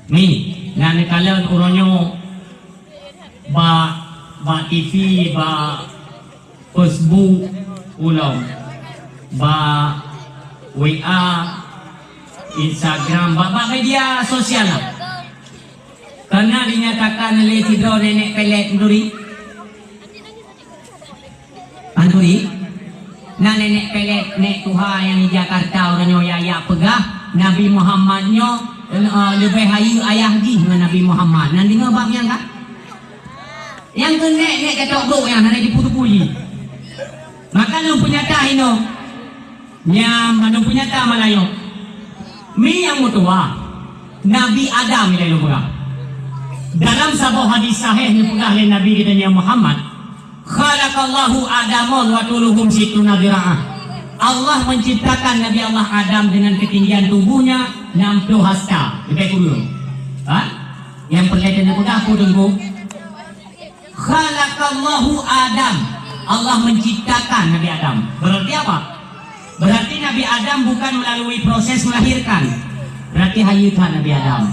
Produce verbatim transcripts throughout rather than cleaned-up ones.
Ni, na neukalon uroe nyoe bak, bak T V, bak Facebook ulôn, bak W A, Instagram, bak, bak media sosial lah. Karena dinyatakan lé sidroe nenek pelet meuturi. Anturi, na nenek pelet, nek tuha nyang di Jakarta uroe nyoe ya, ya peugah Nabi Muhammad nyoe, eh, leubeh hayeue ayah jih ngon Nabi Muhammad. Na deungoe bab nyan ka? Nyang keu nek, nek ketok brok nyan hana jipeu-tupeu jih. Maka lôn peunyata inoe. Nyan mandum peunyata malam nyoe. Mi nyang meutuha, Nabi Adam ilée lôn peugah. Dalam saboh hadis sahih neupeugah lé Nabi geutanyoe Muhammad, "Khalaqallahu Adama wa tuluhum sittuna dhira'ah." Allah menciptakan Nabi Allah Adam dengan ketinggian tubuhnya enam puluh hasta, leubeh kureueng. Ha? Nyang peureulée neupeugah peue teungku? Khalaqallahu Adam. Allah menciptakan Nabi Adam. Berarti apa? Berarti Nabi Adam bukan melalui proses melahirkan. Berarti hayeue that Nabi Adam.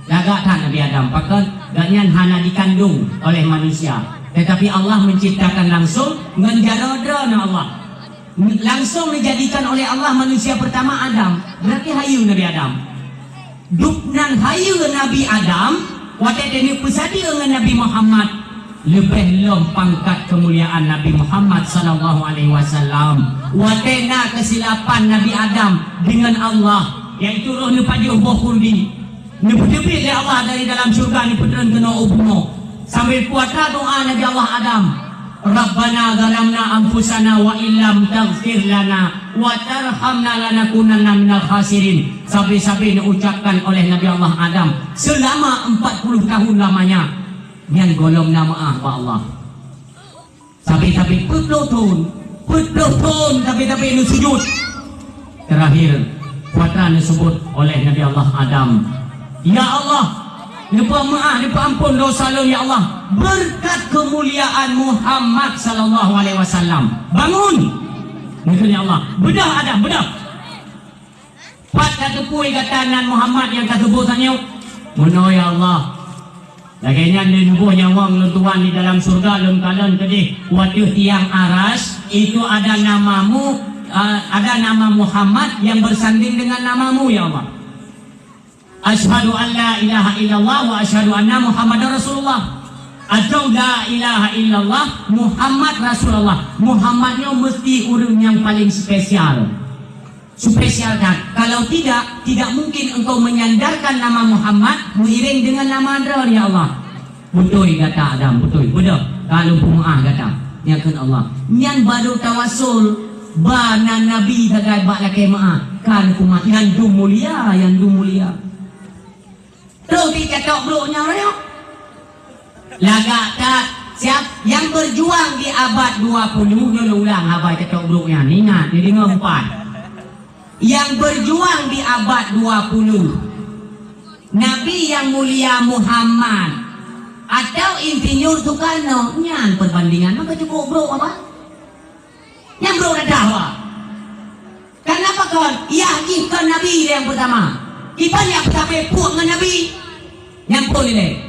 Lagak that Nabi Adam. Pakon? Gobnyan hana dikandung oleh manusia. Tetapi Allah menciptakan langsung ngon jaroe droeneuh Allah. Langsung dijadikan oleh Allah manusia pertama Adam. Berarti hayeue Nabi Adam. Dubnan hayeue Nabi Adam, watée teuneuk peusadeue ngon Nabi Muhammad, leubeh lom pangkat keumuliaan Nabi Muhammad sallallahu alaihi wasallam. Watée na keusilapan Nabi Adam deungon Allah, yaitu roh neupajoh boh khuldi, neupeuteubiet lé Allah dari dalam syeuruga neupeutreun keunoe u bumoe. Sambil kuatra doa Nabi Allah Adam, "Rabbana zalamna anfusana wa illam taghfir lana wa tarhamna lanakunanna minal khasirin." Sabe-sabe neuucapkan oleh Nabi Allah Adam selama empat puluh tahun lamanya. Nyan gohlom na meu'ah bak Allah. Sabe-sabe peuet ploh thon, peuet ploh thon sabe-sabe neusujud. Terakhir, kuatra neuseubut oleh Nabi Allah Adam, "Ya Allah, neupeu meu'ah, neupeu ampon dosa lôn, ya Allah, beureukat keumuliaan Muhammad sallallahu alaihi wasallam." Bangun! Neukheun, "Ya Allah, beudôh Adam, beudôh!" Pat ka teupeu gata nan Muhammad nyang ka seubut tanyoe? Meunoe, ya Allah. Lagée nyan lé neuboh nyawöng lôn tuan di dalam syeuruga lôn kalon keudeh u ateueh tiang aras, itu ada namamu, eh, ada nama Muhammad yang bersanding dengan namamu, ya Allah. Asyhadu an la ilaha illallah wa asyhadu anna Muhammadar Rasulullah. Atau la ilaha illallah Muhammad Rasulullah. Muhammad nyoe meusti ureuëng nyang paling spesial. Spesial that. Kalau tidak, tidak mungkin engkau menyandarkan nama Muhammad meuiréng dengan nama droe, ya Allah. Beutôi gata Adam, beutôi. Beudôh, ka lôn peumeu'ah gata. Nyan kheun Allah. Nyan baru tawasul ba nan Nabi sagai bak lakée meu'ah. Ka lôn peumeu'ah. Nyan dum mulia, nyan dum mulia. Troh di ketok brok nyan nyoe. Lagak that, siap nyang berjuang di abad dua puluh, nyoe ulang haba ketok brok nyan. Ingat, dideungoe empat. Nyang berjuang di abad dua puluh, Nabi yang mulia Muhammad atau Insinyur Soekarno, nyan perbandingan maka cukup brok apa? Nyang brok dadah, wah. Karena pakon? Yah jih kon Nabi nyang pertama. Kiban nyang peusabe puek ngon Nabi? Nyang phon ilée.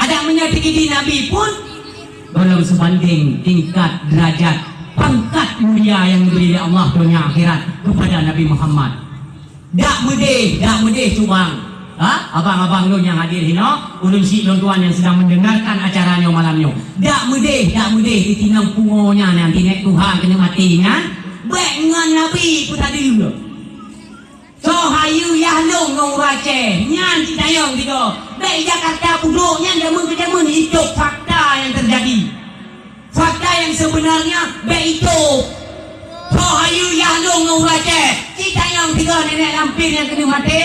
Adak meunyoe teujadi Nabi pun, gohlom seubandeng tingkat derajat pangkat mulia nyang geubri lé Allah donya akhirat kepada Nabi Muhammad. Dak meudeh, dak meudeh cubang. Ha? Abang-abang lôn nyang hadir hinoe, ulôn syiek lôn tuan nyang sedang mendengarkan acara nyoe malam nyoe. Dak meudeh, dak meudeh di tinong pungo nyan nyang tinèk tuha keuneuk maté nyan, bèk ngon Nabi peusadeue. Soe hayeue yah lôn ngon ureueng Aceh, nyan cit tayong sigoe. Bèk Jakarta pudok nyan jameun keu jameun, itôb fakta nyang teujadi. Fakta nyang seubeunarnya bèk itôb. Soe hayeue yah lôn ngon ureueng Aceh, cit tayong sigoe nenek lampir nyang keuneuk maté.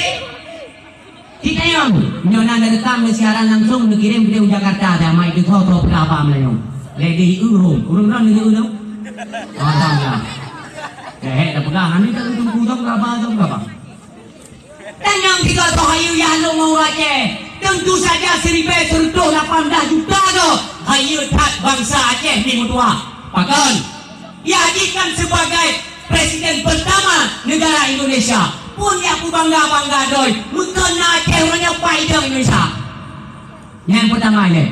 Cit tayong, nyoe na neurekam, neusiaran langsung, neukirém keudéh u Jakarta, dah mai teuka troh peugah bak meulayeue. Lé deh ureueng, ureueng droe neujeuet ureueng. Alhamdulillah. Keuhèk tapeugah, hana tapeugah teungku, tapeugah ba, tapeugah ba. Tanyong sigoe soe hayeue yah lôn ngon ureueng Aceh. Tentu saja siribèe sireutoh lapan blah juta goe hayeue that bansa Aceh ni meutuah. Pakon? Yah jih kan sebagai presiden pertama negara Indonesia. Pun nyang peubangga-bangga doi, meukon na Aceh uroe nyoe pai dong Indonesia. Nyang peutama ilée.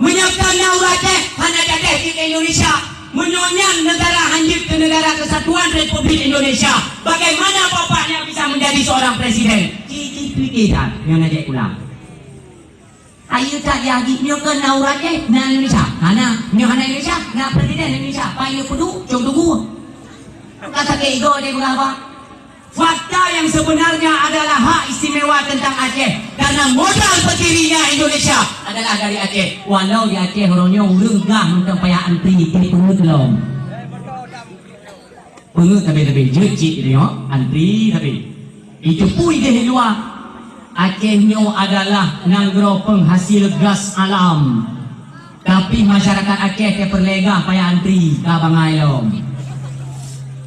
Meunyoe kon na ureuëng Aceh, hana jadeh jeuet keu Indonesia. Meunyoe nyan neugara hanjeuet keu Negara Kesatuan Republik Indonesia, bagaimana bapaknya bisa menjadi seorang presiden? Ci, ci pike that, nyoe na jeuet pulang. Ayo that ya, nyoe kon na ureuëng Aceh, na Indonesia. Hana, nyoe hana Indonesia, na presiden Indonesia. Pai nyoe kudu, cong tugu. Ka sakét igoe deh peugah apa? Fakta yang sebenarnya adalah hak istimewa tentang Aceh, karena modal berdirinya Indonesia adalah dari Aceh. Walau di Aceh uroe nyoe ureuëng gah mantong payah antri, keu peungeut lom. Peungeut tapi-tapi jeuet cit nyoe antri tapi. Itu pun di luar. Aceh nyoe adalah nanggroe penghasil gas alam. Tapi masyarakat Aceh teupeureulee gah payah antri ka bangai lom.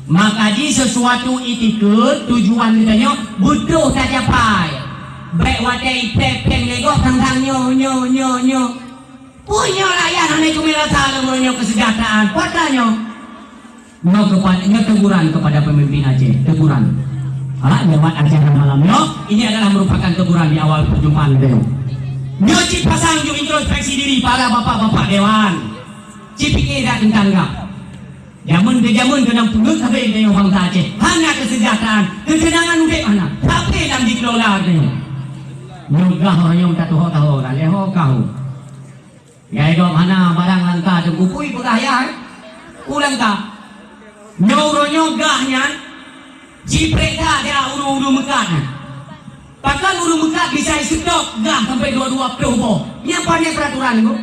Maka di sesuatu itikeuet tujuan geutanyoe beutôi tacapai. Bék watée ipéng-péng lé gob tang-tang nyoe, nyoe, nyoe, nyoe. Peue nyoe rakyat hana keumeurasa lom nyoe keuseujahteuraan. Peue nyoe? Nyoe kepada, nyoe teguran kepada pemimpin Aceh, teguran. Ha, lewat acara malam nyoe, ini adalah merupakan teguran di awal perjumpaan beliau. Nyoe cit pasang ju introspeksi diri para bapak-bapak dewan. Cit pikir dak teuntang gah. Jameun ke jameun keunong peungeuet sabe nyoe bangsa Aceh. Hana keuseujahteuraan, keuteunangan udeb hana. Sabe lam dikelola nyoe. Nyoe gah orang nyang tatuho-taho, dah leho kahu. Gai gob hana barang langka teungku pui peugah yah, eh? Ulangka. Nyoe uroe nyoe gah nyan jipreh that di ureuëng-ureuëng meukat nyan. Pakon ureuëng meukat bisa iseutôb gah sampai dua dua ploh boh? Nyan pane peraturan tu.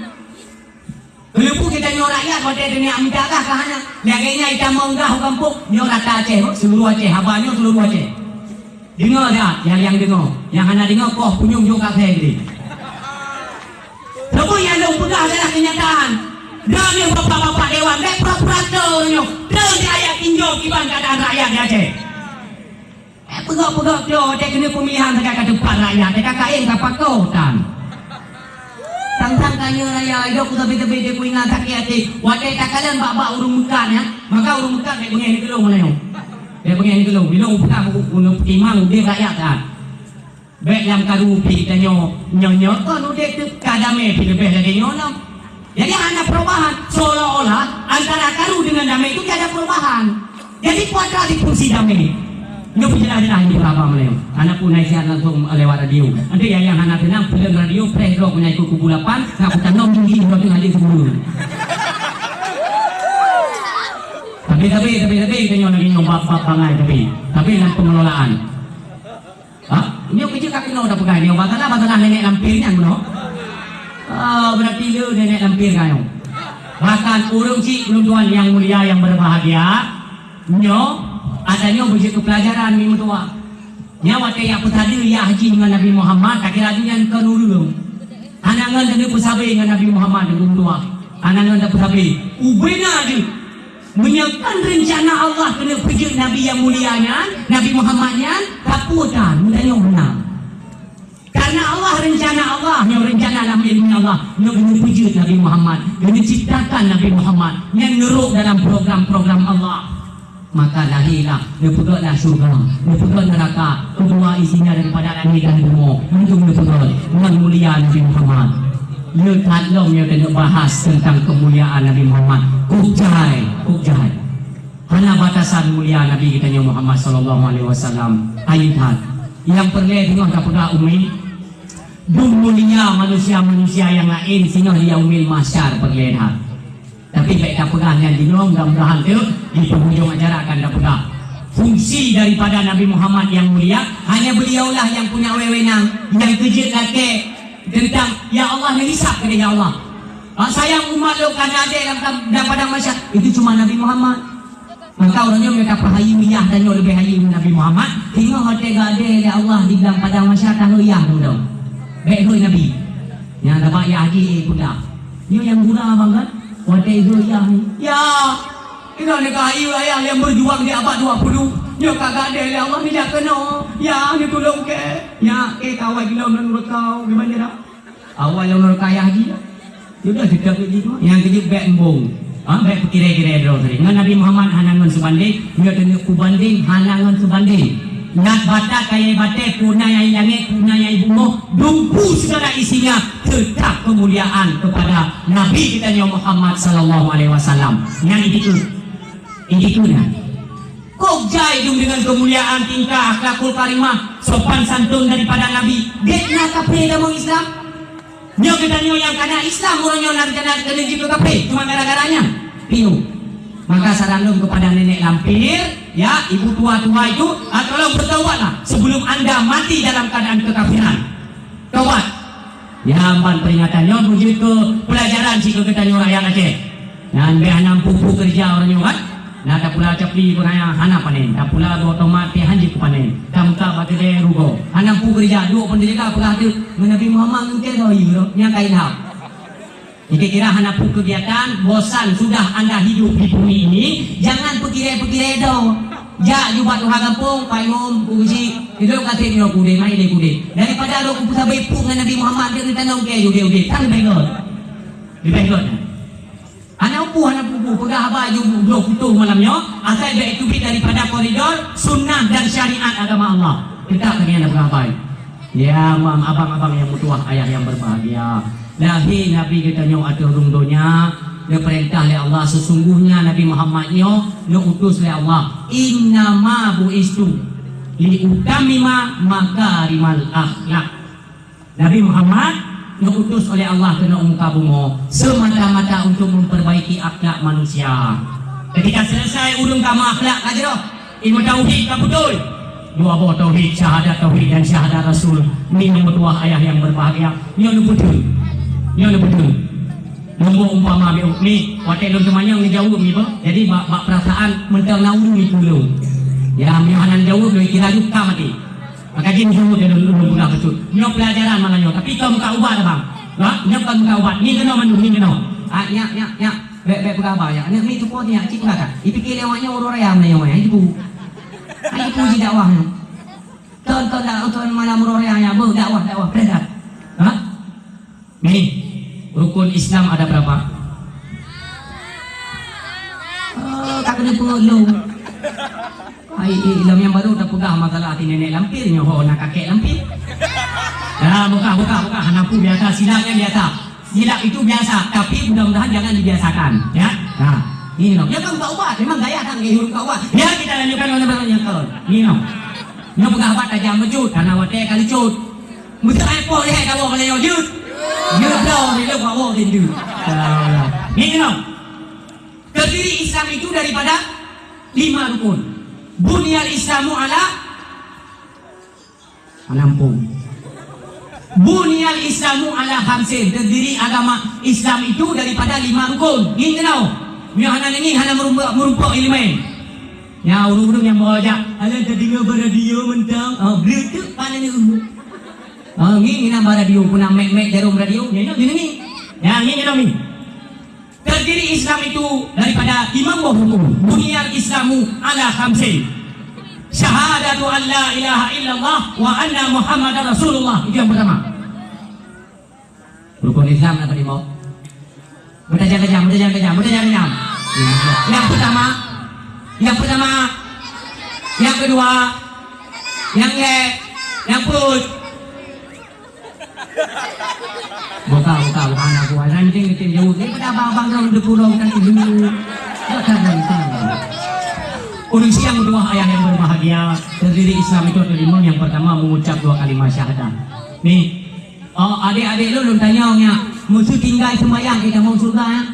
Keuleupuk kita nyoe rakyat watée teungoh mita gah ka hana. Lagée nyan itamong gah u gampông, nyoe rata Aceh, seluruh Aceh, haba nyoe seluruh Aceh. Deungoe that, nyang, nyang deungoe. Nyang hana deungoe, koh punyueng jok kafé geude. Sapeue nyang lôn peugah adalah kenyataan. Droeneuh bapak-bapak dewan, bék pura-pura teu nyoe. Teu di ayat tinjau kiban keadaan rakyat di Aceh. Eh, peugah-peugah teu, watée keuneuk pemilihan sagai ka teumpat rakyat, ka kaén ka pakoh tan. Sang-sang tanyoe raya, idok ku sabe-sabe deh ku ingat sakét até. Watée takalon bak-bak ureuëng meukat nyan, maka ureuëng meukat bék beungéh neugeulong meunyoe. Bék beungéh neugeulong, bilong peugah buku guna peutimang udeb rakyat that. Bék nyang karu pih tanyoe, nyoe-nyoe kon udeb teuh ka damé pih leubeh lagée nyoe lom. Jadi hana perubahan, seolah-olah antara karu dengan damé itu tiada perubahan. Jadi kuadra di fungsi damé. Nyoe peujeulaih-jeulaih nyoe peuraba meunyoe. Hana pun na siat langsung lewat radio. Nanti ya nyang hana teunang peuleueng radio preh droe meunyoe ikut kubu lapan, nak peutandong tinggi droe teuh hadé semua. Tapi, tapi, tapi, tapi, tanyoe lagée nyoe bab-bab bangai tapi. Tapi lam pengelolaan. Ha? Nyoe keujeuet ka keunoe tapeugah nyoe, masalah-masalah nenek lampir nyan bunoe. Ah, berarti le nenek lampir ka nyoe. Bahkan ureuëng cit ulôn tuan yang mulia yang berbahagia, nyoe ata nyoe beujeuet keu pelajaran mi meutuah. Nyoe watée jak peusadeue jak haji ngon Nabi Muhammad, takira nyan kon ureuëng. Hana ngon teuneuk peusabe ngon Nabi Muhammad di meutuah. Hana ngon tapeusabe. Ubena jeuet. Meunyoe kon reuncana Allah keuneuk peujeuet Nabi nyang mulia nyan, Nabi Muhammad nyan, ka peue tan, meutanyong beuna. Karena Allah, reuncana Allah, nyoe reuncana lam ilmu Allah, nyoe keuneuk peujeuet Nabi Muhammad, keuneuk ciptakan Nabi Muhammad, nyan neurok dalam program-program Allah. Maka lahirlah, neupeugotlah syurga, neupeugöt neuraka, kedua isinya daripada langit dan bumoe, untuk neupeugöt ngon mulia Nabi Muhammad. Nyoe that lom nyoe keuneuk bahas tentang keumuliaan Nabi Muhammad. Kok jai, kok jai. Hana batasan mulia Nabi geutanyoe Muhammad sallallahu alaihi wasallam. Ayu that. Nyang peureulée teungoh tapeugah umi, dum mulia manusia-manusia nyang laén singoh di Yaumil Mahsyar peureulée that. Tapi bék tapeugah nyan jinoe, mudah-mudahan teuk di penghujung acara akan tapeugah. Fungsi daripada Nabi Muhammad yang mulia, hanya beliaulah yang punya wewenang, yang keujeuet lakée tentang, "Ya Allah, neuhisab keudeh, ya Allah. Ah, sayang umat lôn ka na adé lam, lam padang mahsyar." Itu cuma Nabi Muhammad. Maka ureuëng nyoe meunyoe tapeuhayeue yah tanyoe leubeh hayeue Nabi Muhammad, singoh watée geuadé lé Allah di lam padang mahsyar, tahu yah dong-dong. Bék hôi Nabi. Nyang dapat yah jih peudah. Nyoe nyang gura bangat, watée hôi yah ni. Ya, inoe ka hayeue ayah nyang berjuang di abad dua puluh. Nyoe ka geuadé lé Allah, ni jak keunoe. Ya, ni tulông keu. Ya, keu kawai geuloe ngon ureueng kau, gimana dah? Awai lôn reuka yah jih. Sudah tetap jih tu. Nyang keujeuet bék embong. Ha, bék peukirée-kirée droe tadi. Ngon Nabi Muhammad hana ngon seubanding, nyoe teungoh kubanding hana ngon seubanding. Ngat batat kayée batée, puna nyang langét, puna nyang bumoe, dumpu segala isinya, tetap kemuliaan kepada Nabi geutanyoe Muhammad sallallahu alaihi wasallam. Nyan itu. Itu nyan. Kok jai dum dengan kemuliaan tingkah akhlakul karimah, sopan santun daripada Nabi, gét na kaphé tamong Islam? Nyoe geutanyoe nyang kana Islam, uroe nyoe na rencana keuneuk jeuet keu kaphé, cuma gara-gara nyan. Piôh. Maka saran lôn kepada nenek lampir, ya, ibu tua-tua itu, ah, tolong bertaubatlah sebelum anda mati dalam keadaan kekafiran. Taubat. Ya, ban peringatan nyoe beujeuet keu pelajaran sikeue geutanyoe rakyat Aceh. Nyan bèk hana peue-peue keureuja uroe nyoe kan. Na tapula capli pun hana, hana panen. Tapula boh tomat pih han jeuet panen. Tameuka bak keudè rugoe. Hana peue keureuja, duek pun teujaga peugah teuk, "Ngon Nabi Muhammad ngon kèe goe yue, nyan ka ilham." Kira-kira hana peue kegiatan, bosan sudah anda hidup di bumi ini, jangan peukirai-peukirai doe. Jak ju bak tuha gampông, Pak Imum, Pak Haji, ilôn ka trép nyoe kudeh, mai lé kudeh. Daripada rot kupeusabe peuet ngon Nabi Muhammad, dia keutanong kèe udeh-udeh, kan leubeh göt. Leubeh göt. Hana peue, hana peue-peue, peugah haba ju bloe putôh malam nyoe, asai bèk teubiet daripada koridor sunnah dan syariat agama Allah. Kita kami hana peugah haba. Ya, mam, abang-abang yang meutuwah, ayah yang berbahagia. Lahé Nabi geutanyoe ateueh rhueng donya, neupeurintah lé Allah, sesungguhnya Nabi Muhammad nyoe neuutus lé Allah. Innama bu'istu liutammima makarimal akhlak. Nabi Muhammad neuutus oleh Allah keunoe u muka bumoe semata-mata untuk memperbaiki akhlak manusia. Ketika selesai ureueng ka meuakhlak ka jroh, ilmu tauhid ka beutôi. Dua boh tauhid, syahadat tauhid dan syahadat rasul. Ni nyang meutuwah ayah yang berbahagia. Nyoe neubeutôi. Nyoe neubeutôi. Lôn bôh umpama beu ni, watèe lôn teumanyong neujaweueb mi beuh. Jadi bak, bak perasaan mantong na ureueng iku lôn. Ya, meunyoe hana neujaweueb lôn kira ju ka maté. Maka jih neujaweueb lôn, lôn peugah bacut. Nyoe pelajaran malam nyoe, tapi kon meukat ubat abang. Ha? Nyoe kon meukat ubat. Ni keunoe mandum, ni keunoe. Ah, nyak, nyak, nyak. Bèk, bèk peugah haba, nyak. Nyak mi teupeue nyak, cit peugah ka. Ipike lé awak nyoe uroe raya meunyoe, ai teupeue. Ai teupeue ji dakwah nyoe. Ton, ton dak, ton malam uroe raya nyak beuh dakwah, dakwah, peugah ka. Ha? Ni, rukun Islam ada berapa? Eh, tak kena peureuloh. Ai, eh, lom nyang baru tapeugah masalah ti nenek lampir, nyoe ho na kakek lampir. Dah, buka, buka, buka. Hana peue biasa, silap nyan biasa. Silap itu biasa, tapi mudah-mudahan jangan dibiasakan, ya. Nah, ni noh. Ya kan buka ubat, memang gaya kan gaya buka ubat. Ya, kita lanjutkan oleh yang kau. Ni noh. Nyoe peugah ubat tajam bacut, karena watèe ka leucut. Meuteuk hai poh lihai kamoe meulayeue jeuet. Jeuet bloe, jeuet bloe, jeuet jeuet. Ni keunoe. Terdiri Islam itu daripada lima rukun. Bunyal Islamu ala Menampung. Bunyal Islamu ala khamsin. Terdiri agama Islam itu daripada lima rukun. Ni keunoe. Nyoe hana nangis, hana meurumpok, meurumpok ileumèe. Nyan ureueng-ureueng nyang bawa jak, "Alah, tadeungoe bak radio mantong." Oh, bleuteuk pane ni. Oh, ngieng inan bak radio, puna mek-mek jarum radio. Nyan nyoe, nyan ngieng. Nyan ngieng, nyan ngieng. Terdiri Islam itu daripada lima boh rukun. Bunyal Islamu ala khamsin. Syahadatu an la ilaha illallah wa anna Muhammadar Rasulullah. Itu yang pertama. Rukun Islam na padum boh? Meutajam-tajam, meutajam-tajam, meutajam-tajam. Nyang pertama, nyang pertama, nyang keudua, nyang lhèe, nyang peuet. Buka, buka, buka aneuk buah. Ranting-ranting jauh. Daripada abang-abang dong depu dong kan dulu. Bukan, bukan. Ureueng siang dua ayah yang berbahagia, terdiri Islam itu ada lima. Yang pertama mengucap dua kalimat syahadat. Nih, Oh, adék-adék lôn, lôn tanyong nyak, meuseu tinggai seumayang ék tamong syeuruga nyak?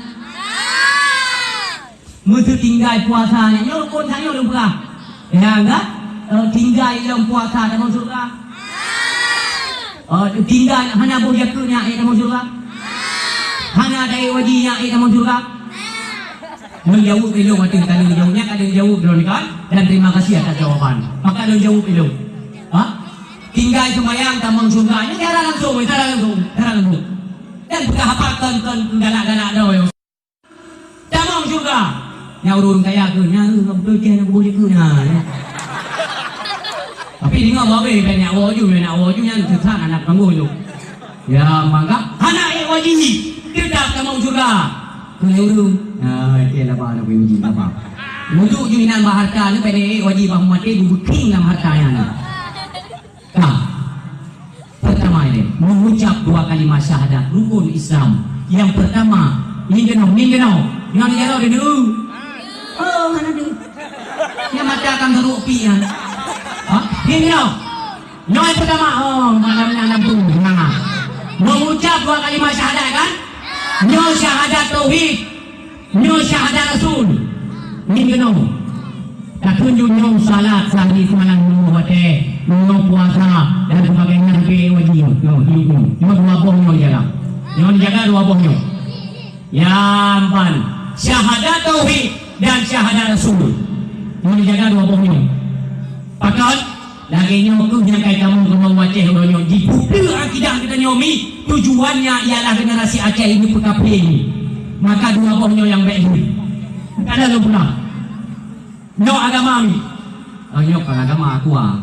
Meuseu tinggai puasa nyak, nyoe rukon tanyoe lôn peugah. Ya, enggak? Eh, tinggai lom puasa tamong syeuruga? Eh, tinggai hana boh jakeue nyak ék tamong syeuruga? Hana taék waji nyak ék tamong syeuruga? Meujaweueb ilôn ateueh ka lôn jaweueb nyan, ka lôn jaweueb droeneuh kan? Dan terima kasih atas jawaban. Maka lôn jaweueb ilôn. Ha? Tinggai seumayang tamong syeuruga. Nyan cara langsung, cara langsung, cara langsung. Dan peugah haba kon, kon galak-galak droe. Tamong syeuruga. Nyan ureueng kaya keuh, nyan ureueng beutôi keuh, nyan beutôi keuh nyan. Tapi deungoe babeh, nyak woe ju, nyak woe ju nyan sesat aneuk kamoe nyoe. Ya, maka hana ék waji, teutap tamong syeuruga. Keu ureueng. Ah, itu laba na waji laba. Mujuk ju inan bak hareuta nyoe, peureulèe wajéb bah maté beubeuking lam hareuta nyan. Ka. Pertama ini, mengucap dua kalimat syahadat rukun Islam. Yang pertama, ngieng keunoe, ngieng keunoe. Nyoe jaroe deuh. Oh, hana deuh. Nyang mata akan teruk pi nyan. Ha? Ngieng keunoe. Nyoe yang pertama, oh, malam ni anak tu. Nah. Mengucap dua kalimat syahadat kan? Nyoe syahadat tauhid. Nyoe syahadat rasul. Ngieng keunoe. Takheun ju nyoe salat sehari semalam, nyoe watèe, nyoe puasa dan sebagainya, sampai wajib. Nyoe, nyoe, nyoe. Nyoe dua boh nyoe jaga. Nyoe jaga dua boh nyoe. Ya, ban. Syahadat tauhid dan syahadat rasul. Nyoe jaga dua boh nyoe. Pakat? Lagèe nyoe keuh nyang ka tamong keunoe u Aceh uroe nyoe, jipeue akidah geutanyoe mi, tujuannya ialah generasi Aceh ini peukafé mi. Maka dua boh nyoe nyang bèk lé. Kada lôn peugah. Nyoe agama mi. Oh, nyoe kon agama aku ah.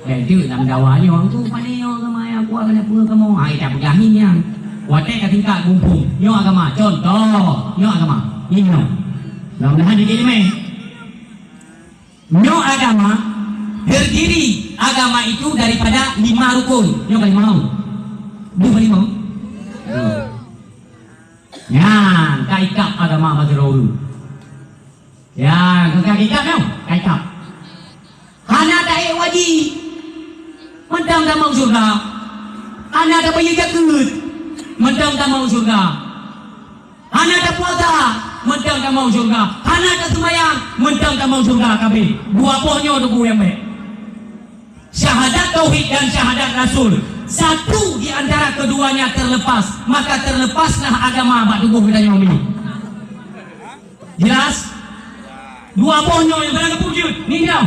Bèk jeuet lam dawa nyoe, aku pane nyoe agama nyang aku ah, keuneuk peue kamoe? Ai, tak peugah nyan. Watèe ka tingkat muphom, nyoe agama. Contoh, nyoe agama. Nyoe. Mudah-mudahan jeuet ileumèe. Nyoe agama, terdiri agama itu daripada lima rukun. Nyoe ka lima. Dua ka lima. Nyan, ka ikab agama bak sidroe ureueng. Ya, ka ikab nyoe, ka ikab. Hana taék wajéb, mantong tamong syeuruga. Hana tabayeue zakeuet, mantong tamong syeuruga. Hana tapuasa, mantong tamong syeuruga. Hana taseumayang, mantong tamong syeuruga kabéh. Dua boh nyoe teungku nyang bèk. Syahadat tauhid dan syahadat rasul. Satu di antara keduanya terlepas, maka terlepaslah agama bak tuboh geutanyoe nyoe. Jelas? Dua boh nyoe nyang barang kapeue jeuet, ninggai.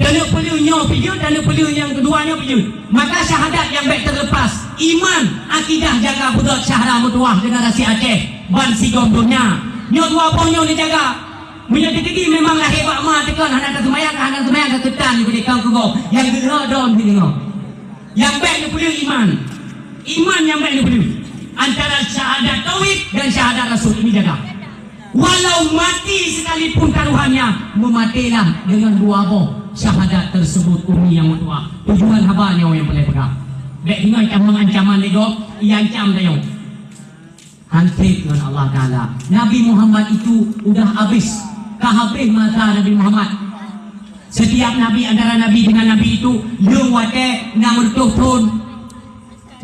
Taneuk peuleueh nyoe pih jeuet, taneuk peuleueh nyang keudua nyoe pih jeuet. Maka syahadat nyang bèk terlepas. Iman, akidah jaga beugöt syahda meutuwah generasi Aceh ban sigom donya. Nyoe dua boh nyoe neujaga. Meunyoe teukeudi memang lahé bak ma teuka hana taseumayang, hana taseumayang ka keutan nyoe keu gob. Nyang geulhö dom sideungoe. Nyang bèk neupeuleueh iman. Iman nyang bèk neupeuleueh. Antara syahadat tauhid dan syahadat rasul ini jaga. Walau mati sekalipun taruhannya, meumatilah dengan dua boh syahadat tersebut, umi nyang meutuwah. Tujuan haba nyoe nyang peureulèe peugah. Bèk deungö ancaman-ancaman lé gob, ia ancam tanyoe. Hanté ngon Allah Taala. Nabi Muhammad itu udah habis, ka habéh masa Nabi Muhammad. Setiap nabi, antara nabi dengan nabi itu, lheueh watèe enam reutôh thôn.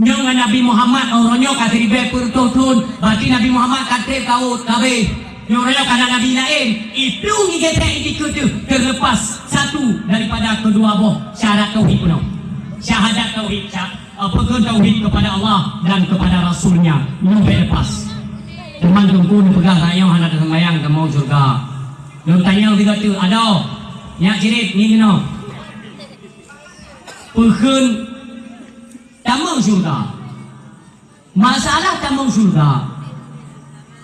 Nyoe ngon Nabi Muhammad, uroe nyoe ka siribèe peuet reutôh thôn, berarti Nabi Muhammad ka trép ka rhot, ka habéh. Nyoe uroe nyoe ka na nabi laén, iplueng igeutek idikeue teuh, terlepas satu daripada kedua boh syahadat tauhid bunoe. Syahadat tauhid, sya-, eh, peukheun tauhid kepada Allah dan kepada Rasul-Nya. Nyoe bèk lepas. Teuma teungku neupeugah tanyoe hana taseumayang tamong syeuruga. Lôn tanyong sigoe teuk, adoe, nyak cirét ngieng keunoe. Peukheun tamong syeuruga. Masalah tamong syeuruga,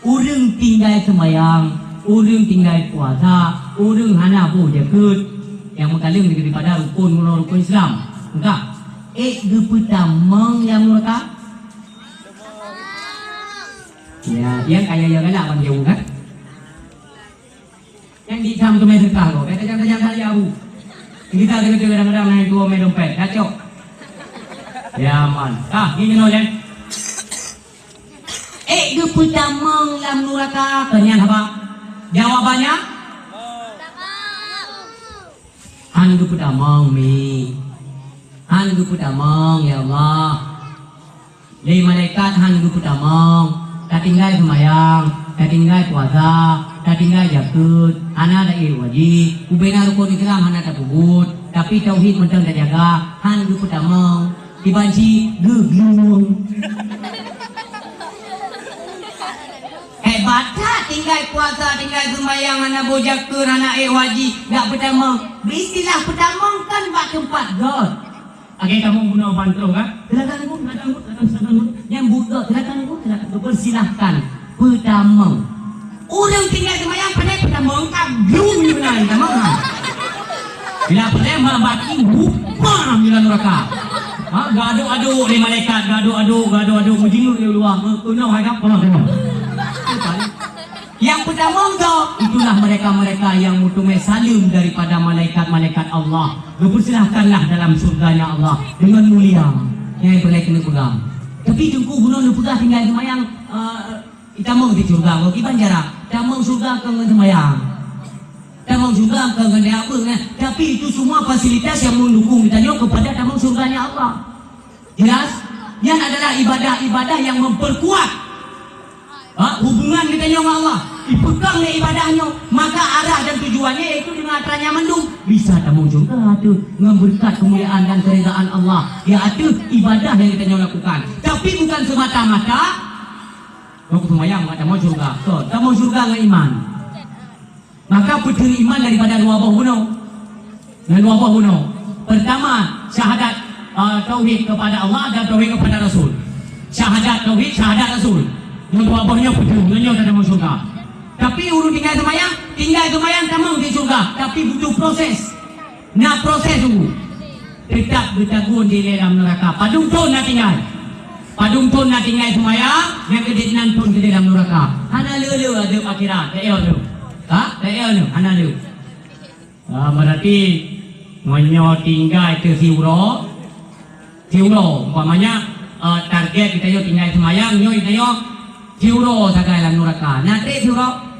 ureueng tinggai seumayang, ureueng tinggai puasa, ureueng hana boh jakeuet, nyang meukaleueng daripada rukun ngon rukun Islam. Meuka, ék geupeutamong lam nuraka? Ya, nyang kaya nyang galak ban jauh kan? Nyang di Sam tu mé seukah ko, kata jangan-jangan kali abu. Kita kena kadang-kadang naik dua mé dompet, kacok. Ya man. Ah, gini nol ya. Ék geupeutamong lam nuraka, keu nyan haba. Jawabannya? Han geupeutamong mi. Han geupeutamong ya Allah. Lé malaikat han geupeutamong, tatinggai seumayang, tatinggai puasa, tatinggai jakeuet, hana taék wajéb, ubena rukon Islam hana tapeubuet, tapi tauhid mantong tajaga, han geupeutamong, iban cit geuglueng. Hébat that tinggai puasa, tinggai seumayang, hana boh jakeuet, hana ék wajéb, dak peutamong. Istilah peutamong kan bak teumpat göt. Lagèe kamoe bunoe ban troh kan? Silakan Teungku, silakan Teungku, silakan, silakan Teungku. Nyang buet, silakan Teungku, silakan. Persilahkan. Peutamong. Ureueng tinggai seumayang pandai peutamong, ka glue nyoe na, peutamong, ha. Bila peutamong, ha, baki, bupa nyoe lam nuraka. Ha, geuaduk-aduk lé malaikat, geuaduk-aduk, geuaduk-aduk, meujingeuk di luwa, meukeunong hai ka, peutamong. Nyang peutamong tu, itulah mereka-mereka yang meuteumé saleuem daripada malaikat-malaikat Allah. Geupeusilahkanlah dalam syurganya Allah dengan mulia. Nyang peureulée keuneuk peugah. Tapi Teungku, bunoe neupeugah tinggai seumayang, eh, tamong di syurga, kiban cara? Tamong syurga kon ngon seumayang. Tamong syurga kon ngon neuk beuet, eh. Tapi itu semua fasilitas yang mendukung geutanyoe kepada tamong syurganya Allah. Jelas? Nyan adalah ibadah-ibadah yang memperkuat, ha, hubungan geutanyoe ngon Allah. Ipeukong lé ibadah nyoe, maka arah dan tujuannya yaitu dengan atra nyan mandum. Bisa tamong syurga tu ngon beureukat kemuliaan dan keridaan Allah. Yaitu ibadah yang geutanyoe lakukan. Tapi bukan semata-mata, "Oh, seumayang, maka tamong syurga." Kon, tamong syurga ngon iman. Maka peuteun iman daripada dua boh bunoe. Ngon dua boh bunoe. Pertama, syahadat, ah, tauhid kepada Allah dan tauhid kepada Rasul. Syahadat tauhid, syahadat Rasul. Ngon dua boh nyoe peuteun, ngon nyoe tatamong syurga. Tapi ureuëng tinggai seumayang, tinggai seumayang tamong di syurga, tapi butuh proses. Na proses tu. Teutap geutagun di dalam neuraka. Padum thon na tinggai. Padum thon na tinggai seumayang, nyang keudiek nan thon di dalam neuraka. Hana le-le adeueb akhirat. Taeu nyoe. Ha? Taeu nyoe. Hana le. Ah, berarti meunyoe tinggai teu siuroe, siuroe, umpamanya, eh, target geutanyoe tinggai seumayang, nyoe geutanyoe siuroe sagai lam neuraka. Na treb siuroe?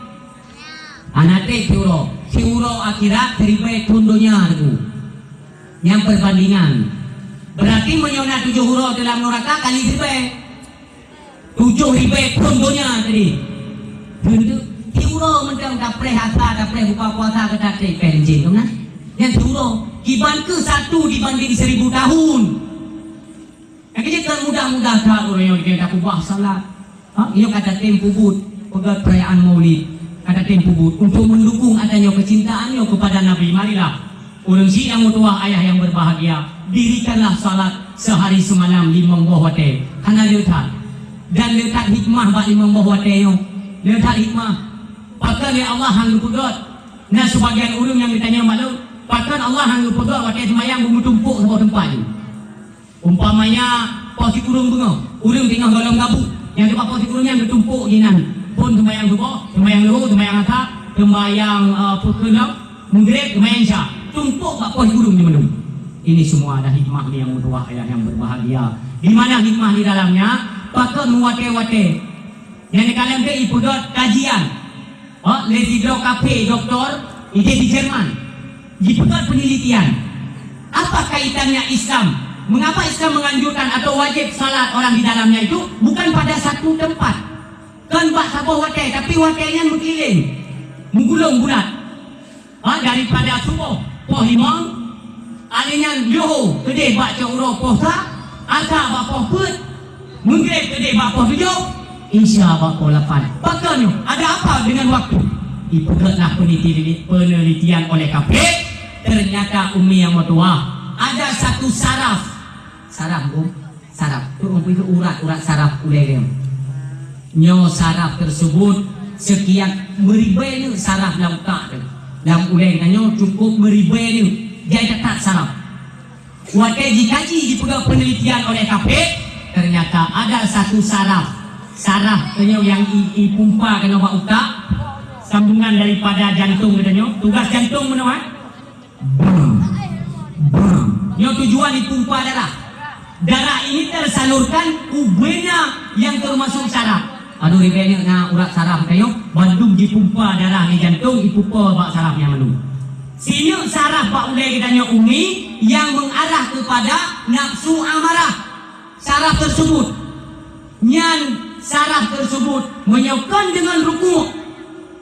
Hana treb siuroe. Siuroe akhirat siribée thon donya, Teungku. Nyang perbandingan. Berarti meunyoe na tujoh uroe dalam neuraka kali siribée. Tujoh ribée thon donya tadi. Beutôi. Siuroe mantong tapreh asa, tapreh buka puasa, ka tatreb péng jih tu nah. Nyang siuroe, kiban keu satu dibanding seribu tahun. Nyang keuh kan mudah-mudah that ureuëng nyang tapeubah salat. Ha, nyoe ka tatem peubuet peugét perayaan Maulid, ka tatem peubuet untuk mendukung adanya kecintaan nyoe kepada Nabi. Marilah, ureuëng syiek nyang meutuwah, ayah yang berbahagia, dirikanlah salat sehari semalam limong boh watée. Hana le that. Dan le that hikmah bak limong boh watée nyoe. Le that hikmah. Pakon lé Allah han geupeugét. Na sebagian ureuëng nyang geutanyong bak lôn, pakon Allah han geupeugét watée seumayang beumeutumpok saboh teumpat nyoe. Umpamanya, poh sikureueng beungoh, ureuëng teungoh gohlom gabuk, nyang teuka poh sikureueng nyan geutumpok jinan. Phon seumayang suboh, seumayang luhô, seumayang asa, seumayang, eh, peue kheun lom, meugreb, seumayang isya. Tumpok bak poh sikureueng nyan mandum. Ini semua ada hikmah yang meutuwah, ayah yang berbahagia. Di mana hikmah di dalamnya? Pakon watée-watée. Nyang dikalon teuh ipeugét kajian. Oh, lé sidroe kafé doktor, idéh di Jerman. Jipeugét penelitian. Apa kaitannya Islam? Mengapa Islam menganjurkan atau wajib salat orang di dalamnya itu bukan pada satu tempat? Kon bak saboh watée, tapi watée nyan meukeulileng. Meugulong bulat. Ha, daripada suboh poh limong, alé nyan luhô keudeh bak cot uroe poh sa, asa bak poh peuet, meugreb keudeh bak poh tujoh, isya bak poh lapan. Pakon nyoe, ada apa dengan waktu? Dipeugét lah peneliti-, penelitian oleh kafé, ternyata umi nyang meutuwah ada satu saraf. Saraf, Bu. Saraf. Tu ureuëng peugah urat, urat saraf ulée nyoe. Nyoe saraf tersebut sekian meuribée neuk saraf lam utak teuh. Lam ulée geutanyoe cukup meuribée neuk. Jai that-that saraf. Watée jikaji jipeugah penelitian oleh kafé, ternyata ada satu saraf. Saraf tanyoe nyang i, ipumpa keunoe bak utak, sambungan daripada jantong geutanyoe. Tugas jantong meunoe, ha? Bang. Bang. Nyoe tujuan ipumpa darah. Darah ini tersalurkan u beuena nyang termasuk saraf. Aduh, ribée neuk na urat saraf tanyoe, bandum jipumpa darah lé jantong, ipumpa bak saraf nyan mandum. Sineuk saraf bak ulée geutanyoe umi nyang mengarah kepada nafsu amarah. Saraf tersebut. Nyan saraf tersebut meunyoe kon deungon rukuk,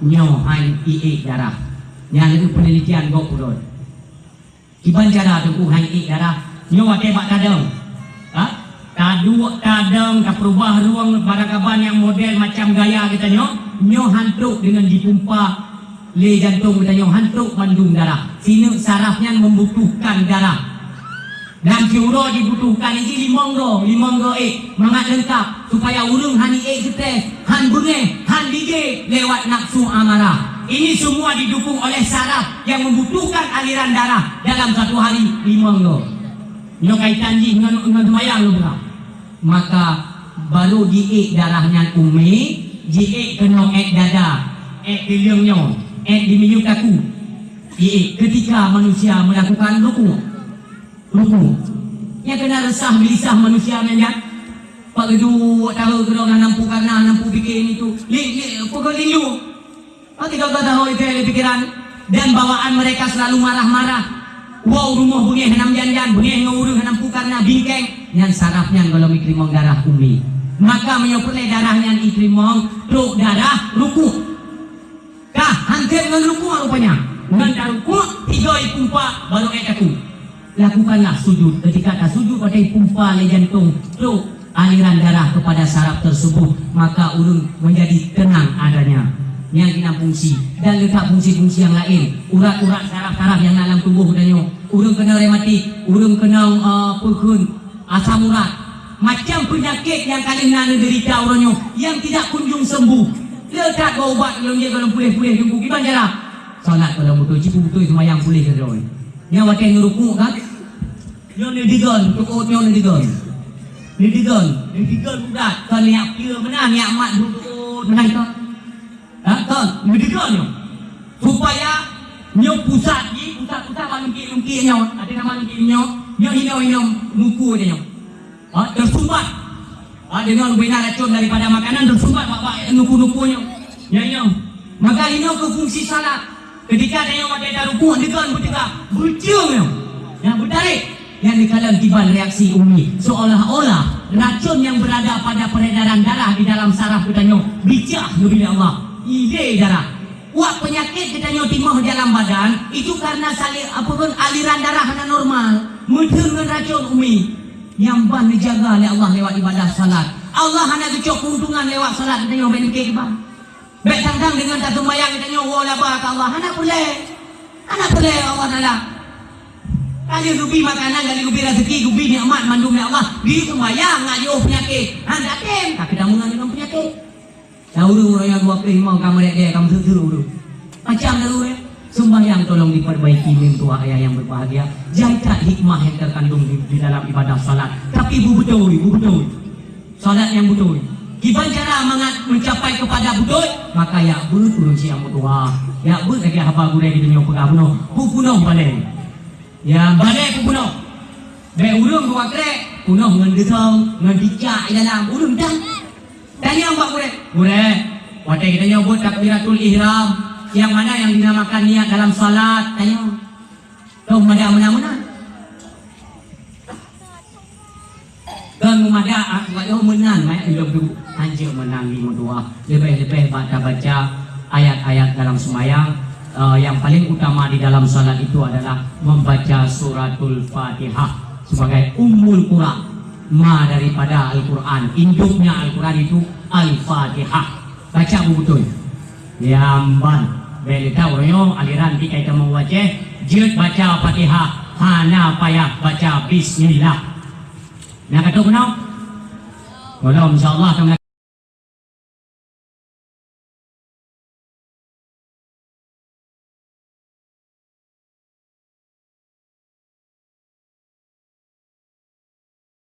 nyoe han iék darah. Nyan lagée penelitian gob ulôn. Kiban cara Teungku han iék darah? Nyoe watée bak tadong. Ha? Taduek tadong, tapeureubah rueng, barang kaban nyang model macam gaya geutanyoe, nyoe han trok deungon jipumpa lé jantong geutanyoe, han trok mandum darah. Sineuk saraf nyan membutuhkan darah. Dan siuroe jibutuhkan jih limong goe, limong goe ék, mangat leungkap, supaya ureuëng han iék stres, han beungéh, han lijé lewat nafsu amarah. Ini semua didukung oleh saraf yang membutuhkan aliran darah dalam satu hari limong goe. Nyoe kaitan jih ngon, ngon seumayang lôn peugah. Maka baru jiék darah nyan umi, jiék keunoe ék dada. Ék di lieng nyoe, ék di miyueb takue. Ié, ketika manusia melakukan ruku'. Ruku'. Nyang keunan reusah geulisah manusia nyan nyan. Pak geuduek tahu keudroe hana mampu karena hana mampu pike nyan tu. Li, li, pokok lindu. Pasti kau tahu itu di pikiran. Dan bawaan mereka selalu marah-marah. Wow, rumoh beungéh hana meujan-jan, beungéh ngon ureuëng hana mampu karena bingkeng. Nyan saraf nyan golom iteurimong darah umi. Maka meunyoe peureulée darah nyan iteurimong, trok darah ruku'. Kah, han treb ngon ruku' rupanya. Ngon taruku', tiga ipumpa, baru ék takue. Lakukanlah sujud. Ketika tasujud, watée ipumpa lé jantong, trok aliran darah kepada saraf tersebut, maka ureuëng menjadi tenang adanya. Nyan keunan fungsi. Dan letak fungsi-fungsi yang lain. Urat-urat saraf-saraf yang na lam tuboh geutanyoe. Ureuëng keunong rematik, ureuëng keunong, eh, peukheun, asam urat. Macam penyakit nyang ka lheueh na neudeurita uroe nyoe nyang tidak kunjung sembuh. Le that bak ubat lôn jeuet golom puléh-puléh teungku kiban cara. Salat golom beutôi, cit beutôi seumayang puléh keudroe. Nyan watée neuruku' kan? Nyoe neudigon, teuôt nyoe neudigon. Neudigon, neudigon urat. Kon niyak pieu meunan, niyak mat beutôi meunan kon. Ha, kon, neudigon nyoe. Supaya nyoe pusat jih, pusat-pusat bak lungkiek-lungkiek nyoe. Ada nama lungkiek nyoe, nyoe inong-inong muku dia nyoe. Ha, tersumbat. Ha, dengan bina racun daripada makanan tersumbat bak, bak nuku-nuku nyoe. Nyoe, nyoe. Maka inoe ke fungsi salat. Ketika tanyoe watée taruku', neudigon beuteuka, beucium nyoe. Nyang beutarék. Nyang dikalon kiban reaksi umi, seolah-olah racun yang berada pada peredaran darah di dalam saraf geutanyoe bicah geubri lé Allah. Idé darah. Wak penyakit geutanyoe timoh dalam badan, itu karena sali-, apa pun aliran darah hana normal. Meutheun ngon racun umi. Nyang ban neujaga lé Allah lewat ibadah salat. Allah hana geucok keuntungan lewat salat geutanyoe bak nike kiban. Bék tang-tang deungon taseumayang geutanyoe woe laba keu Allah. Hana peureulée. Hana peureulée Allah Taala. Ka lheueh geubi makanan, ka lheueh geubi raseuki, geubi nikmat mandum lé Allah. Di seumayang ngat jiôh peunyakét. Han tatem, ka keudameungan deungon peunyakét. Dah ureuëng-ureuëng nyang dua ploh limong ka meurek deh, ka meuseueu ureuëng. Macam dah ureuëng. Seumayang tolong diperbaiki, meutuah ayah yang berbahagia. Jai that hikmah yang terkandung di, di dalam ibadah salat. Tapi beubeutôi, beubeutôi. Salat nyang beutôi. Kiban cara mangat mencapai kepada beutôi, maka yak beuet ureuëng siang meutuha. Yak beuet lagée haba gurée geutanyoe peugah bunoe, peubunoe balée. Ya, balée peubunoe. Bék ureuëng dua krek, bunoe ngon deusong, ngon cicak di dalam ureuëng dah. Tanyong bak gurée, "Gurée, watée geutanyoe buet takbiratul ihram, nyang mana yang dinamakan niat dalam salat?" Tanyong. Toh mada meunan-meunan. Kon meumadah, ah, buat nyoe meunan, maya ilong tu. Hanjeuet meunan lima dua. Leubeh-leubeh bak tabaca ayat-ayat dalam sembahyang. Eh, yang paling utama di dalam salat itu adalah membaca suratul Fatihah sebagai ummul Quran, ma daripada Al-Quran. Induknya Al-Quran itu Al-Fatihah. Baca buku beutôi. Nyang ban. Bék lé tau nyoe aliran di kai kamoe Aceh, jeuet baca Fatihah, hana payah baca bismillah. Nyang ka trok keunoe? Golom, insya Allah,